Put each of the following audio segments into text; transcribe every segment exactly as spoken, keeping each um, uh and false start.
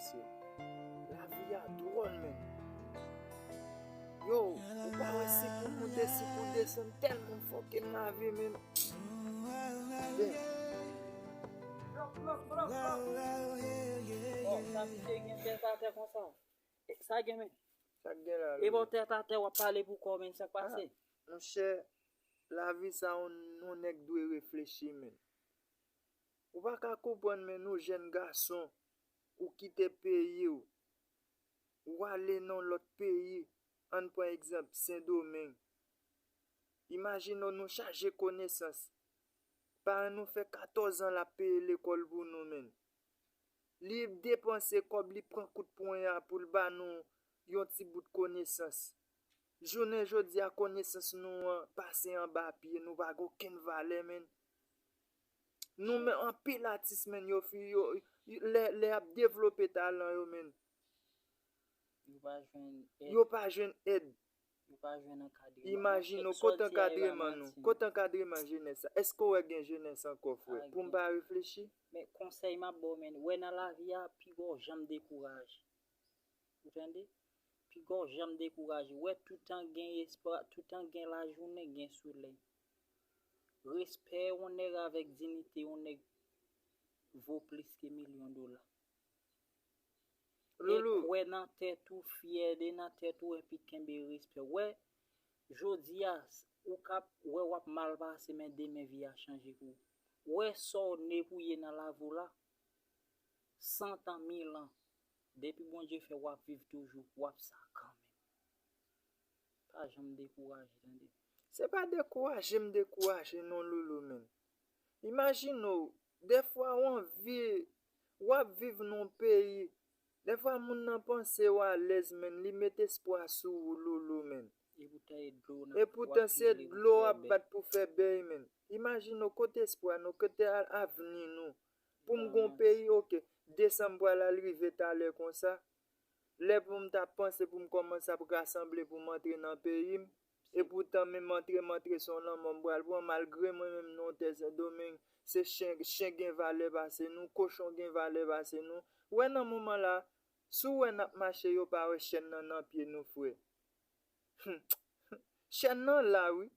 Mesye, lavi a dwòl, menn. Yo, ou pa wè si pou moute, si pou desann, tèlman m fòke nan lavi, menn. Damn. Bon, sa misye gen tèt atè konsa? E, sa gen, men? Sa k gen la, E bon, Loulou? Tèt atè, w ap pale pou kò w, men sa k pase? Monchè, lavi sa, yon, yon nèg dwe reflechi, menn. Ou pa ka konprann, menn, ou jèn gason, ou kite peyi w, ou ale nan lòt peyi, ann pran egzanp, Sendomeng. Imajine w, nou chaje konesans. Paran nou fè katòz an l ap peye lekòl pou nou, menn. Li depanse kòb, li pran kout ponya pou l ba nou yon ti bout konesans. Jounen jodi a, konesans nou an pase anba pye, nou pa gen okenn valè, menn. Nou men anpil atis, menn, yo fi, yo, lè, lè y ap devlope talan yo, menn, Yo pa jwenn èd. Yo pa jwenn èd. Yo pa jwenn ankadreman. Imajine w, Sa w kote di a, e pa ankadreman nou? manti. Kote ankadreman jenès sa? Èske w wè gen jenès ankò, frè? Pa Pou m gen. Pa reflechi? Men konsèy m ap ba w, menn, wè nan lavi a, piga w janm dekouraje. Ou tande? Piga w janm dekouraje. Wè toutan gen espwa, toutan gen lajounen, gen solèy. Respè yon nèg avèk diyite yon nèg vo plis ke milyon dola. Loulou. E kwè nan tèt ou, fyè de nan tèt ou, epi kenbe respè. Wè, jodi a, ou ka ap wè w ap mal pase, men demen vi a chanje pou ou. Wè sa w ne pou ye nan lavi w la, san tan, mil an. Depi Bondye fè w ap viv toujou, w ap sa kanmenm. Pa janm dekouraje, tande. Se pa dekouraje m dekouraje non, Loulou, menn. Imajine w, dèfwa w anvi, w ap viv nan yon peyi, dèfwa moun nan panse w alèz, menn, li met espwa sou ou, Loulou, menn. E poutan e dlo E poutan se dlo w ap bat pou fè bèy, menn. Imajine w, kote espwa nou, kote a- avni nou. Pou m gon peyi, oke, desanm pral al rive talè konsa. Lè pou m ta panse pou m kòmanse ap rasanble pou m antre nan peyi m. E poutan, menm antre m antre se yon lanmò m pral pran, malgre mwen menm nou tè Sendomeng, se chen, chen gen valè pase nou, kochon gen valè pase nou. Ou wè nan moman la, si w wè n ap mache, yo pa wè chèn nan nan pye nou, frè. Chèn nan la, wi.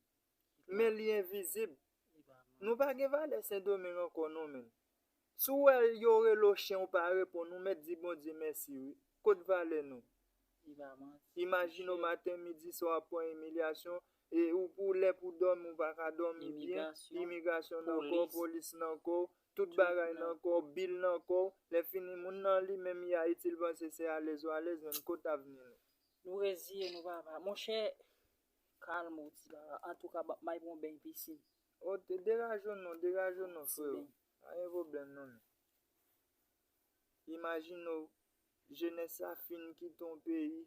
Men li envizib. Nou pa gen valè Sendomeng ankò non, menn. Si w wè yo rele w chen, ou pa reponn, ou mèt di Bondye mèsi, wi. Kot valè nou? Li pa manti. Imajine w maten, midi, swa w ap pran imilyasyon, e ou pou lè pou dòmi, ou pa ka dòmi byen. Imigrasyon, Imigrasyon nan kò w, polis. Polis nan kò w, tout Tout bagay nan- nan kò w, bil nan kò w. Lè fini, moun nan li menm, li Ayiti, li panse se alèz ou alèz, menm kot avni nou? Nou reziye nou, papa. Monchè, kalme w, ti papa. Antouka, m ap may pou yon beny pisin. O, te deraje w non, deraje w non, Ti frè. beny. Pa gen pwoblèm non, men. Imajine w, jenès la fin kite yon peyi.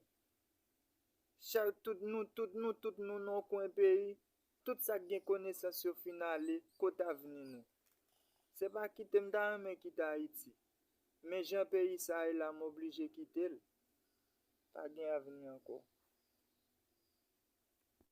Chak, tout nou, tout nou, tout nou nan yon kwen peyi. Tout sa k gen konesans yo fin ale, kot avni nou? Se pa kite m ta renmen kite Ayiti. Men jan peyi sa ye la, m oblije kite l. Pa gen avni ankò.